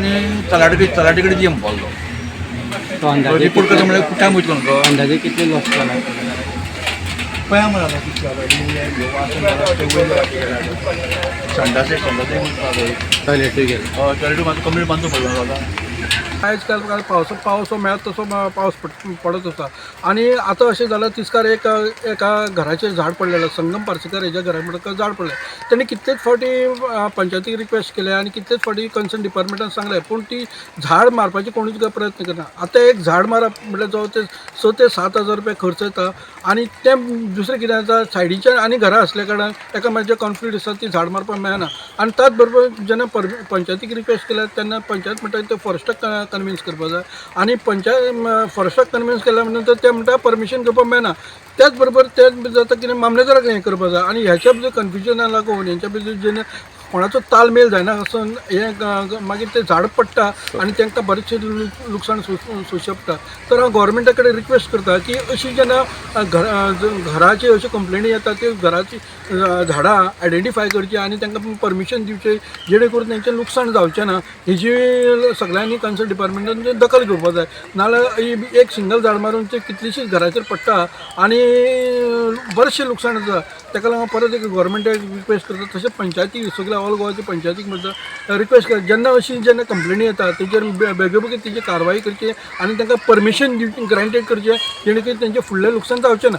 आनी तलाठी तलाठी कडेन दी म्हणपाक तो अंदाजे रिपोर्ट करता म्हणल्यार टायम वयतलो न्हू तो. अंदाजे कितले लॉस जाला? पळया मरे आतां कितले जाता. संडास संडास. टॉयलेटूय गेले. टॉयलेटूय मातसो कंप्लीट बांदून पडलो आतां. आयज काल काल पावस पावस मेळत तसो पावस पडत आसा आनी आतां अशें जालां, तिस्कार एक एका घराचेर झाड पडलेलें, संगम पार्सेकर हेज्या घरा म्हणटा झाड पडलें. तेणी कितलेच फावटी पंचायतीक रिक्वेस्ट केल्या आनी कितलेच फावटी कन्सर्न डिपार्टमेंटान सांगलें, पूण ती झाड मारपाची कोणूच काय प्रयत्न करना. आतां एक झाड मारप म्हटल्यार जवळ ते 6 ते 7 हजार रुपया खर्च येता आनी तें दुसरें कितें जाता, सायडीच्यान आनी घरां आसल्या कारणान एकामेकांचे कॉन्फ्लिक्ट आसा, ती झाड मारपाक मेळना. आनी त्याच बरोबर जेन्ना पंचायतीक रिक्वेस्ट केल्या तेन्ना पंचायत म्हणटा ते फॉरेस्टाक कन्विन्स करपाक जाय आनी पंचायत फॉरेस्टाक कन्विन्स केल्या नंतर ते म्हणटा परमिशन घेवपाक मेळना. त्याच बरोबर ते जाता कितें, मामलेदाराक हें करपाक जाय आनी ह्याच्या भितर कन्फ्युजना लागून हेंच्या भितर जेन्ना कोणाचो तालमेल जायना आसून हें मागीर तें झाड पडटा आनी तांकां बरेचशें लुकसाण सोंसचें पडटा. तर हांव गोवोरमेंटा कडेन रिक्वेस्ट करता की अशी जेन्ना घराची अश्यो कंप्लेनी येता, त्यो घराची झाडां आयडेंटिफाय करची आनी तांकां परमिशन दिवचें, जेणे करून तेंचें लुकसाण जावचें ना. हेजी सगळ्यांनी कन्सर्न डिपार्टमेंटान दखल घेवपाक जाय. नाजाल्यार एक सिंगल झाड मारून ते कितलीशीच घराचेर पडटा आनी बरेचशें लुकसाण जाता. ताका लागून परत एक गोवोरमेंटाक रिक्वेस्ट करता, तशें पंचायती सगळ्या ऑल गोवाच्या पंचायतीक म्हणटा रिक्वेस्ट करता, जेन्ना अशी जेन्ना कंप्लेनी येता तेजेर बेगोबेगीन तेजी कारवाई करची आनी तांकां परमिशन दिवची, ग्रांटेड करचें, जेणे करून तेंचें फुडलें लुकसाण जावचें ना.